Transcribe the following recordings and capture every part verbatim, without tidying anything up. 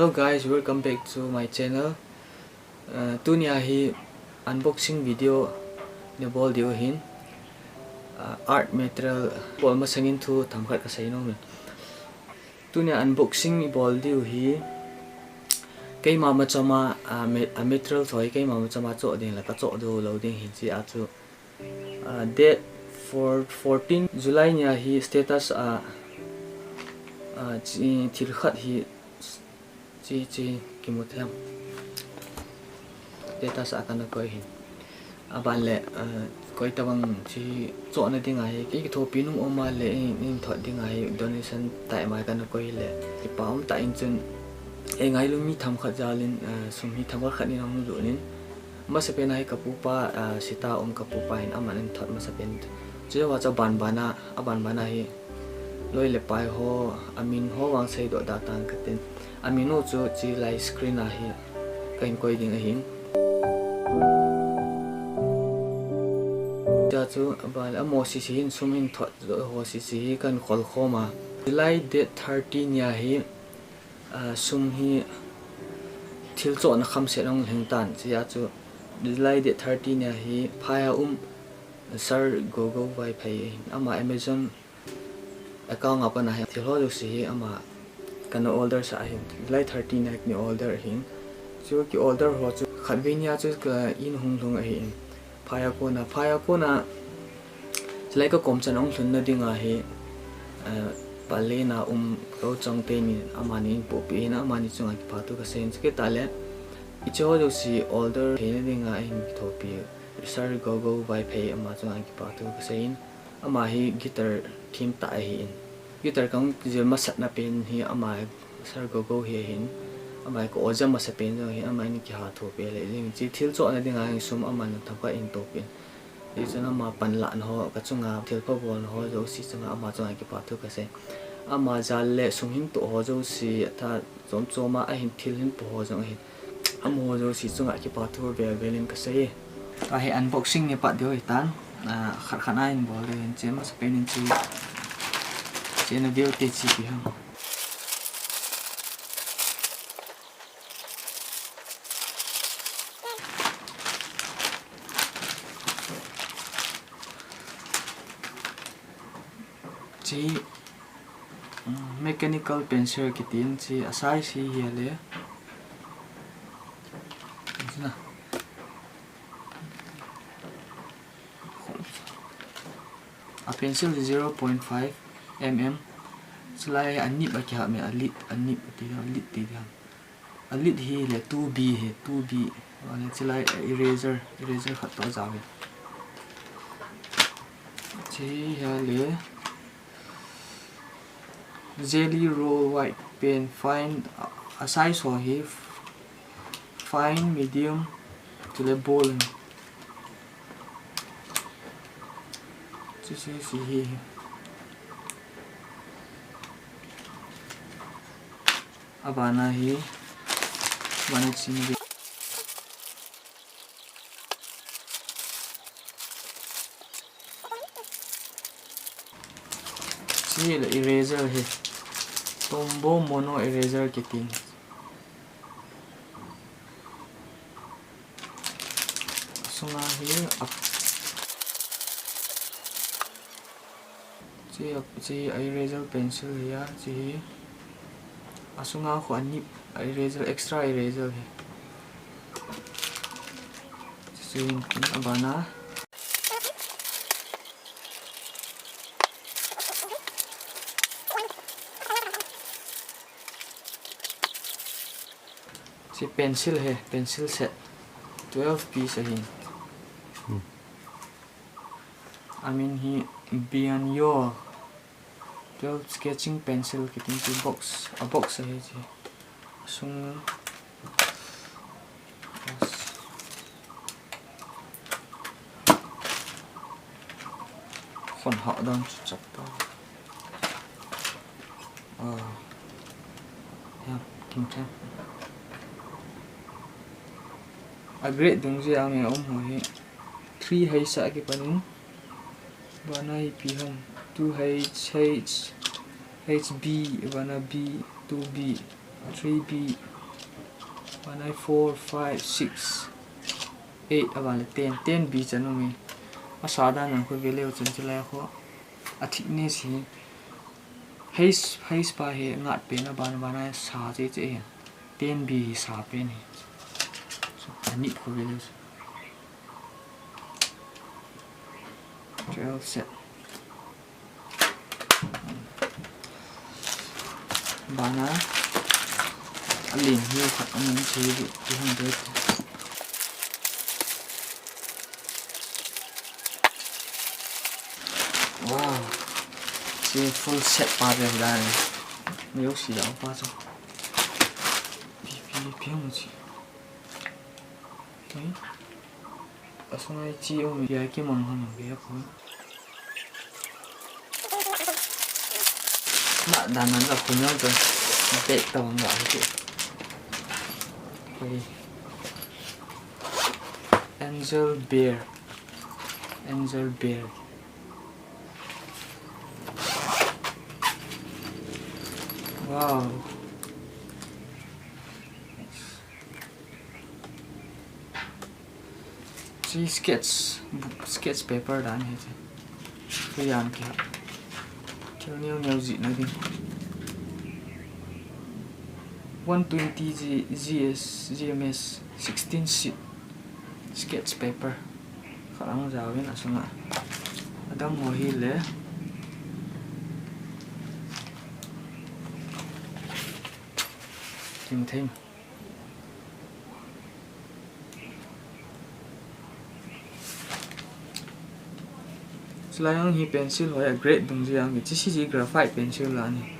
Hello guys, welcome back to my channel. Uh, tunia hi unboxing video nei bol diu ahin. Uh, art material bol masangin thu themkhat kasei nom e. Tunia unboxing ibol diu hi keima machama, uh, ma-, a material ho hi keima machama choh ding le kachoh diu lou ding hin chia chu. Ah, date four, fourteen July nia hi status a, ah, chi, thil khat hi chi, chi kimu thei em. Status a kana koi hin. Aban le, ah, koi tabang chi chohna dinga hi, kei kithopi nom um a le, in, in thot dinga hi, donation tai mai kana koi le. Kipa um tah in chun, ei ngailu mi themkhat jal in, ah, sum hi themkhat khat in ahung lut in. Masapen a hi kapupa, ah, Sita um kapupa hin aman ahin thot masapen. Chujouva chu abanbana, abanbana hi loi le pai ho, amin ho vang seidoh da tang katin. Amin u chu chilai screen a hi kahin koi ding ahin. Tia chu aban, amaho sese hin sum hin thot ho sese hi kahin khol khom a. July date thirty nia hi, ah, sum hi thil chohna khamset ahung lhing tan, chia chu July date thirty nia hi phai a um Sir Gogo Vaiphei ahin, ama Amazon account a pat a hin thil ho jouse hi ama kana order sah ahin, July thirty nia kana order ahin. Chu ki order ho chu khatvei nia chu ka in hung lhung ahin. Phai a kona, phai a kona, chulai ka kom chan ahung lhunna dinga hi, eh, Pallel a um ka u Chongte nin amani eihin pohpeh ahin, amani chunga kipa thu kasei in, chukit tah le, hiche ho jouse order theina dinga eihin kithopi Sir Gogo Vaiphei ama chunga kipa thu kasei in, ama hi guitar them tah ahin. Guitar kahung jil masatna pen hi ama Sir Gogo hi ahin, ama hi ka oja masapen jong ahin, ama in kiha thopeh le jing, hiche thil chohna dinga hi sum aman themkhat eihin tohpeh in. Hichun ama panlahna ho, ka chunga thilpha bolna ho jouse chunga ama chunga kipa thu kasei. Ama jal le sum hin toh ho jouse, atha chom chom a ahin thil hin po ho jong ahin, amaho jouse chunga kipa thu vel vel in kasei. Tua hi unboxing nei pat diu ahitan, ah, khat khat a eihin bol diu ahin, hiche masapen in hiche, hiche na view te hiche hi ham. Hiche, um, mechanical pencil kitin, hiche a size hi hia le. Hiche na. A pencil hi zero point five M M. Chulai a nib a kihah me, a lid, a nib ati, a lid ti ding. A lid hi le two B hi, two B. Ahile chulai eraser, eraser khat toh ajao hi. Hiche hi le Gelly Roll White pen, fine, a, a size ho hi fine, medium, chule bold. Hiche, hiche hi. Abana hi, abana chini. Hiche le eraser hi. Tombow Mono Eraser kitin. Asunga hi a, hiche, hiche eraser pencil hi a, hiche hi. Asunga khu a nib, a eraser, extra eraser hi. Hiche hin abana. Hiche pencil hi, pencil set. Twelve piece ahin. Hmm. Amin hi Bianyo. Twelve sketching pencil kitin, hiche box, a box ahi hiche. Asung. Khon hah dan chu chak ta. Ah. Ya, kim cha. A grade dungjui a nge um ho hi. Three H a kipan in. Bana hi ipi ham. Two H, H, H B, bana B, two B, three B. Banai four, five, six, eight, aban le ten, ten B chan um e. Asa dan jong khu veleu chun chulai khu. A thickness hi. Haze, haze pa hi ngat pen aban, banai sa che che hi. Ten B hi sa pen hi. So, ani khu veleu chun. Twelve set. Bana. Alin hi khat amun chi two hundred. Wow. Chi full set pa ve dan. Neo si dang pa chu. Pi, pi, pi mo chi. Okay. Asung ai chi um ya ki mang hang be ko. Na dan nan la kun yang to. Bek ta wang la ki. Okay. Angel Bear. Angel Bear. Wow. Chi sketch, sketch paper dan hi chi. Chu yan ki ha. Thil neo neo jih na ding. One twenty G, G S, G M S, sixteen sheet. Sketch paper. Khat ang jaovin asunga. Adang ho hi le. Thing thing. Chulai ang hi pencil ho a grade dung ji ang hi, chi si ji graphite pencil la ni.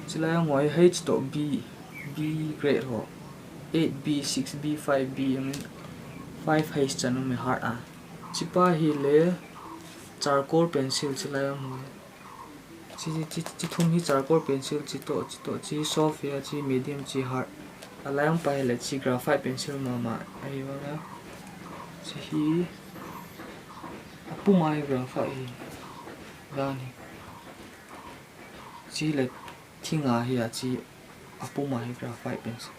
Chulai ang ho hi H to B, B grade ho. Eight B, six B, five B, I mean, five H chan um e hard a. Chi pa hi le charcoal pencil chulai ang ho. Chi, chi, chi thum hi charcoal pencil, chi to, chi to, chi soft ya, chi medium, chi hard. Alai ang pa hi le chi graphite pencil mama. Ahi vang a. Chi hi apum a hi graphite hi. Dan hi. Chi le thing a hi a chi apum a hi graphite pencil.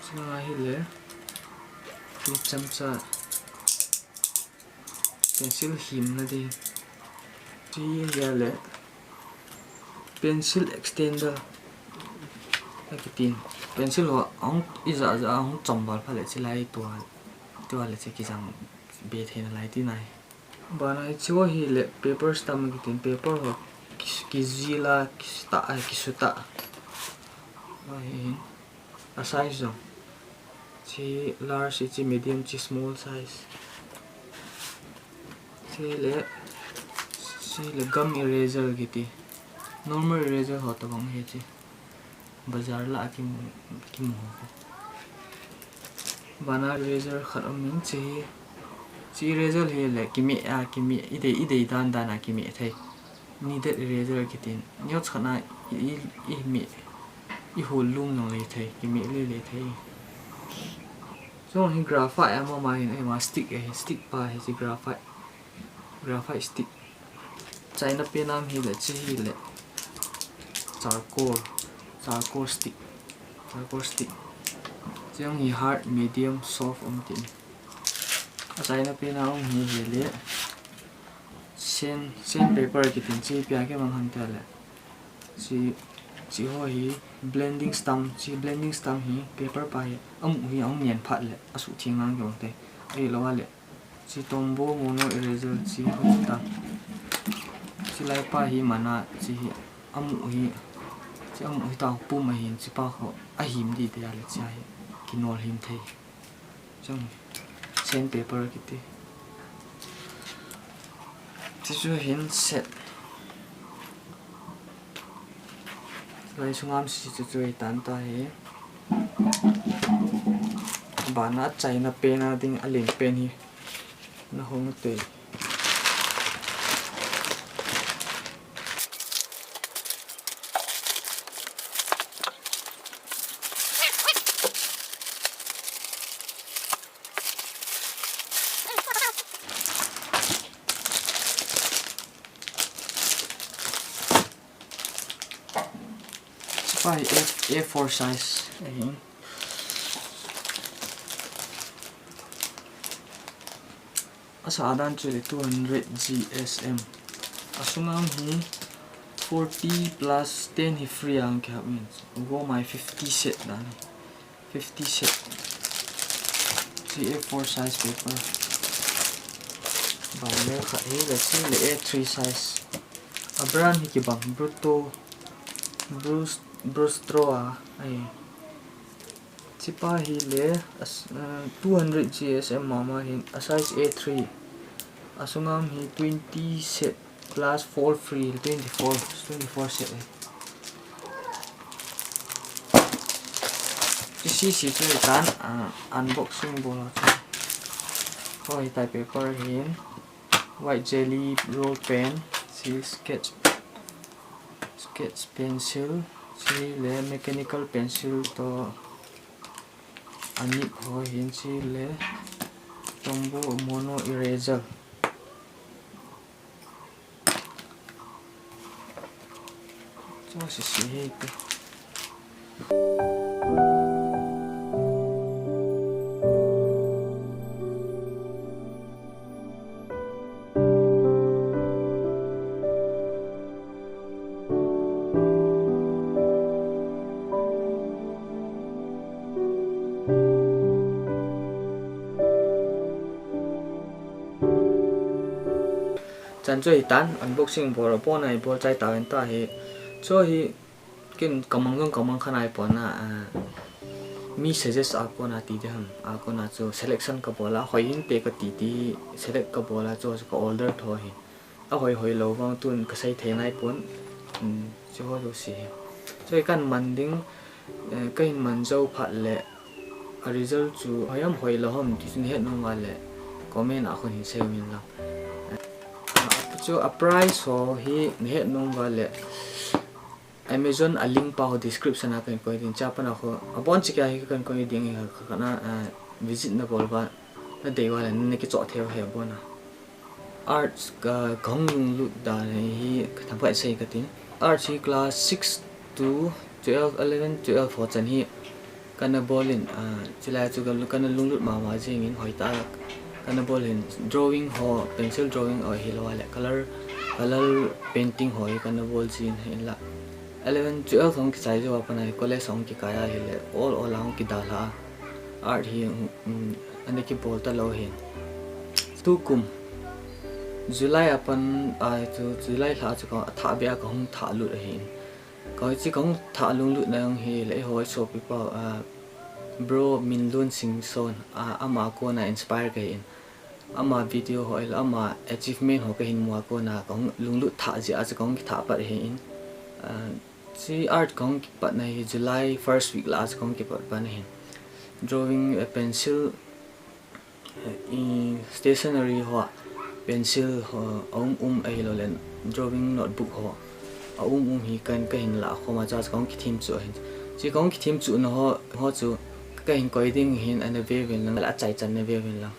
Chi a hi le chi chamcha. Pencil him na ding. Chi ya le pencil extender. Akitin. Pencil ho ang ija ja ang chom val pha le chi lai tua. Tua le chi kijang be thei na lai ti nai. Bana chu hi le paper stamp akitin, paper ho ki, ki zila, ki sta, ki suta. Ahi. A size jong. Chi large, chi medium, chi small size. Chi le, chi le gum eraser kiti. Normal eraser ho tabang hi chi. Bazar la kimu, kimu ho. Bana eraser khat um in chi. Chi eraser hi le kimi a, kimi i dei, i dei dan dan a kimi thei. Kneaded eraser kitin. Neo chana i, i, i mi, i hul lum jong le thei, kimi le le thei. Chung hi graphite ama ma hin, ama stick e, stick pa hi chi graphite. Graphite stick. China pen ang hi le, chi hi le. Charcoal. Charcoal stick. Charcoal stick. Chung hi hard, medium, soft um tin. A China pen ang hi hi le. Sand, sandpaper kitin chi pia ke mang han ta le. Chi, chi ho hi blending stump, chi blending stump hi paper pa hi amu hi ahung ngen phat le asuh theng nang jong te. Ahilou le. Chi Tombow mono eraser chi ho ta. Chi lai pa hi mana chi hi amu hi. Chi amu hi ta pum ahin chi pa ho ahim di te le chi hi. Kinol him thei. Chung sandpaper kiti. Chu chu hin set. Lai sungam si chu chu i tan ta hi. Bana China pen a ding a len pen hi. Na hong te. Chi pa hi A, A four size. Ahin. Sa dan chu le two hundred G S M. Asunga hi forty plus ten hi free ang kihap in. Go mai fifty set dan. Fifty set. Chi A four size paper. Bang le khat hi le chi le A three size. A brand hi kibang Brutto, Brus-, Brustro a. Ai. Chipa hi le, as-, uh, two hundred G S M mama hin, a size A three. Asungam hi twenty set plus four free, twenty-four, twenty-four set eh. Chi si si chu tan, uh, unboxing bol chu. Hoi tai paper hin, white jelly roll pen, si sketch, sketch pencil, chi le mechanical pencil to. Anip ho hin chi le Tombow mono eraser. Chu si si hi te. Chan chu hi tan, unboxing bol, pon a i bol chai tauvin ta hi. Chu hi ken kamang jong kamang kha nai pon a, ah, mi suggest a kona ti te ham, a kona chu selection ka bol a, hoi hinte ka ti ti, select ka bol a, chu chu ka order tho hi. A hoi hoi lou vang tun ka sei thei nai pon. Hmm, chu ho chu si hi. Chu hi kan man ding, eh, ka hin man jou phat le, a result chu hoi ham hoi lou ham ti chu na het nom uva le, comment a khun hin sei uvin lang. Eh, chu a price ho hi na het nom uva le, Amazon a link pa ho description a kan koi ding, chua pat a ho, abon chikha hi kan koi ding hi, ka, ka na, ah, visit na bol uva, na dei uva le, na kichoh thei u hi abon a. Arts ka, ka hung lunglut dan hi, ka themkhat sei ka tin. Arts hi class six to twelve, eleven, twelve ho chan hi, kana bol in, ah, chulai chu ka lu-, kana lunglut mama jing in, hoi ta, kana bol in, drawing ho, pencil drawing ho hi lou a le, color, color painting ho hi kana bol jin hi in la. Eleven, twelve hung kichai jou a pat a hi college hung kikai a hi le, ol ol a hung kidalha a. Art hi, um, ana kibol ta lou hin. Tukum, July a pat a chu, July lha chu ka thah be a ka hung thah lut ahi in. Ka hoi chi ka hung thah lunglut na hung hi le, eiho sopi pa, ah, bro Minlun Singson, ah, ama kona inspire ka hi in. Ama video ho, ahilou le ama achievement ho ka hin mu a kona ka hung lunglut thah jeh a chu ka hung kithah pat ahi in. Ah, chi art ka hung kipat na hi July first week lah a chu ka hung kipat pan ahi. Drawing, eh, pencil, eh, i stationery ho, pencil ho, a um um ahilou le drawing notebook ho, a um um hi kan ka hin lah khom a, chua chu ka hung kithim chu ahi. Chi ka hung kithim chu na ho, ho chu ka hin koi ding hin ana ve uvin lang, la chai chan na ve uvin lang.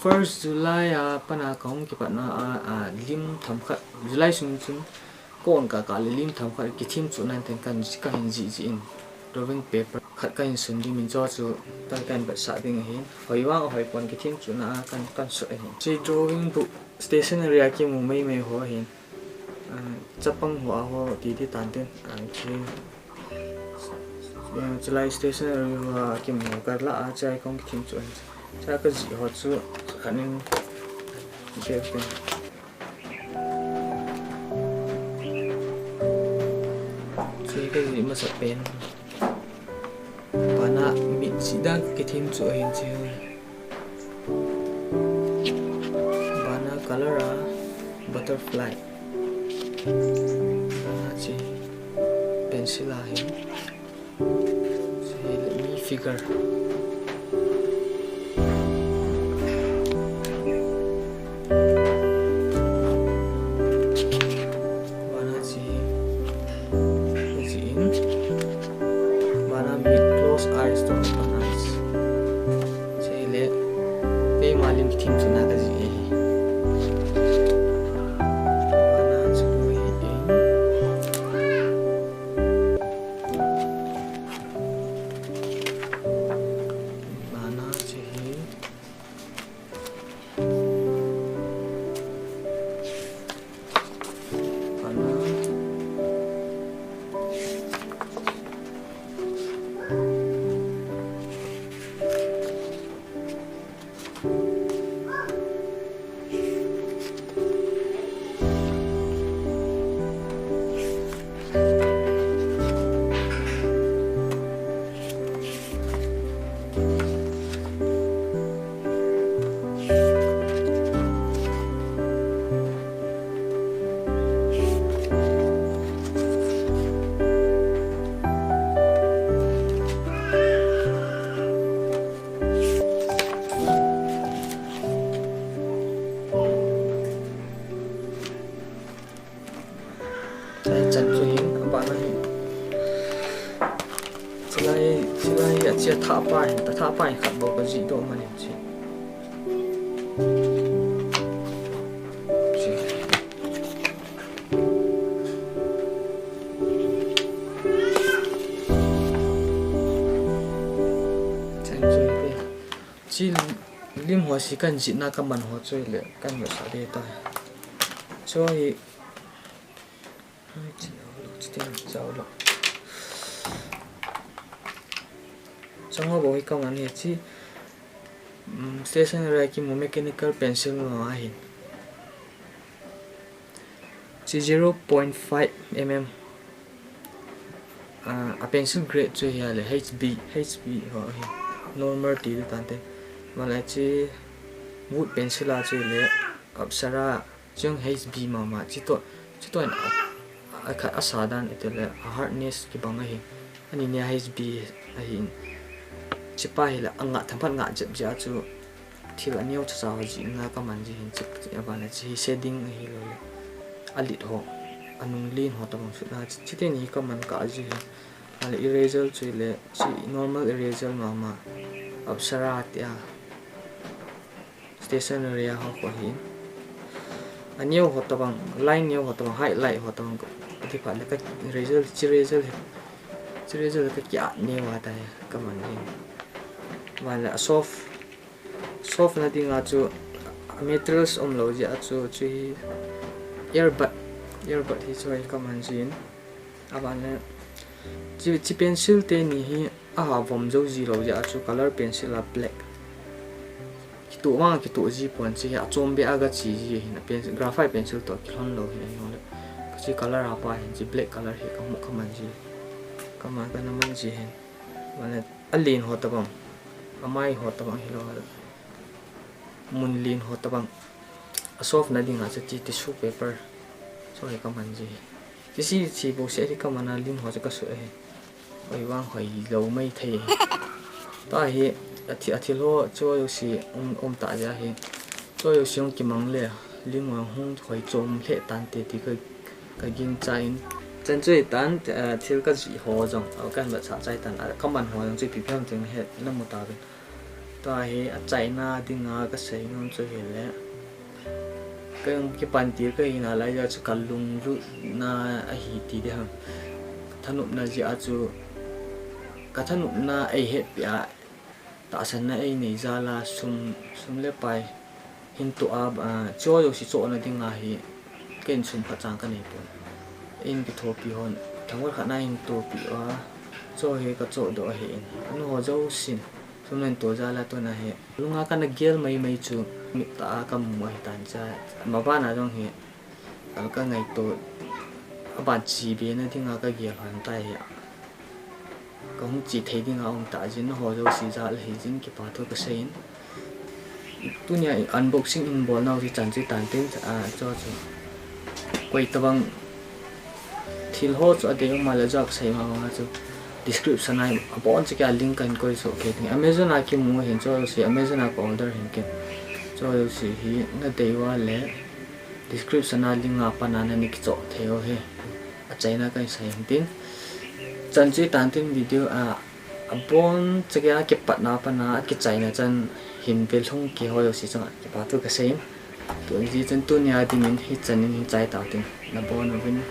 First July a pat a ka hung kipat na a, a, lim themkhat, July sung chun kon ka ka le lim themkhat kithim chu nan ten kan ji ka hin ji ji in drawing paper khat ka hin sun ding min cho chu ta kan bat sa ding ahin. Hoi vang hoi pon kithim chu na a kan, kan sut ahin. Chi drawing book stationery a kimu mai mai ho ahin. Ah, chapang ho a ho ti ti tan tin, ah, ki, ah, chulai stationery ho a kimu ka la a chai kong kithim chu an. Chai ka ji ho chu khat in ke tin. Chai ka ji masa pen. Bana mit sida kithim chu ahin chu. Bana color a butterfly. Bana chi pencil ahin. Chi mi figure. Bana chi, chi in. Bana mit close eyes to open eyes. Chi le, keima lim kithim chu na ka ji e. Bana chu hi e. Chu hin, abana hi. Chulai, chulai, a chia thah pa hin, ta thah pa hin khat bou ka jih doh man in chi. Chi. Chang chu hi. Chi lim ho si kan jihna ka man ho chu le, kan vetsah de ta. Chu hi. Ai, chi lo, chi te lo, chi lo. Chang ho bou hi ka man hi chi, um, stationery a kimu mechanical pencil lo ahin. Chi zero point five mm. Ah, a pencil grade chu hi a le H B, H B ho hi. Normal ti du tante. Mala chi wood pencil a chu le Apsara, chung H B mama, chi to, chi to in a, a khat a sa dan, ete le, a hardness kibang ahi. Ani nia H B ahi in. Chi pa hi le, a ngah, themkhat ngah jep jeh a chu, thil a neo chacha ho jihna ka man ji hin, chi, chi a ban le, chi hi shading ahi lo le. A lit ho, a nung lin ho tabang sut na, chi, chi te ni ka man ka ji hin. A le eraser chu le, chi normal eraser mama, Apsara tia. Stationery a ho ko hin. A neo ho tabang, line neo ho tabang, highlight ho tabang ko. Ati phat le ka razor, chi razor hi. Chi razor ka kia neo a ta hi, ka man hi. Van le a soft, soft na dinga chu a materials um lo jeh a chu, chu hi earbud, earbud hi chu hi ka man jin. Aban le, chi, chi pencil te ni hi a ha vom jo ji lo jeh a chu color pencil a black. Kituh vang kituh ji pon chi hi a chom be a ga chi ji hin a pencil, graphite pencil to kilhon lo hin a jong le. Ka chi color a pa hin chi black color hi ka mu ka man ji. Ka man ka na man ji hin. Aban le, a lin ho tabang. A mai ho tabang hi lo. Mun lin ho tabang. A soft na dinga chu ti tissue paper. Chu hi ka man ji. Tisi chi bo se hi ka man a lin ho chu ka su e. Oi vang hoi lo mai thei. Ta hi a thi, a thil ho chu yo si um, um ta ja hi. Chu yo si ong ki mang le. Lin ho hung hoi chom le tan te ti ka, ka ging cha in. Chan chu tan, eh, thil ka ji ho jong. Ka ba cha chai tan. Ka man ho jong chu pi piam teng he na mu ta bin. Tua hi a chaina dinga ka sei nom chu hi le. Ka jong kipan tir ka hi na lai ja chu ka lunglutna ahi ti di ham. Thanopna jeh a chu ka thanopna ei hetpi a tahsanna ei nei jal a sum, sum le pai hin toh a, a, cho jo si chohna dinga hi. Ken sum khat chang ka nei pon. In kithopi hon, thangol khat na in topi a, cho hi ka choh doh ahi in. Anu ho jo sin, sum len to jal a tun ahi. Lunga ka na gel mai mai chu, mit ta a ka mu ahi tan cha. Ma ba na jong hi, al ka ngai to, a ban chi be na dinga ka gel hon ta hi. Ka hung chi thei dinga um ta jin, ho jo si jal ahi jin kipa thu ka sei in. Tunia unboxing in bol nau hi chan chu tan tin, a, cho chu. Koi tabang thil ho chu a dei um a le jok sei ma ma chu. Description a a bon chu kia link kan koi so ke tin. Amazon a kimu hin cho si Amazon a ka order hin ke. Cho si hi na dei va le description a link a pan a na ni kicho thei o he. A chaina kan sei hin tin. Chan chu tan tin video a A bon, chakei a kipatna pana, a kichaina chan hin vel hung kihoi u si chang a, kipa thu ka sei in. Tu in ji chan tunia dingin hi chan in hin chai tau tin. Na bon uvin.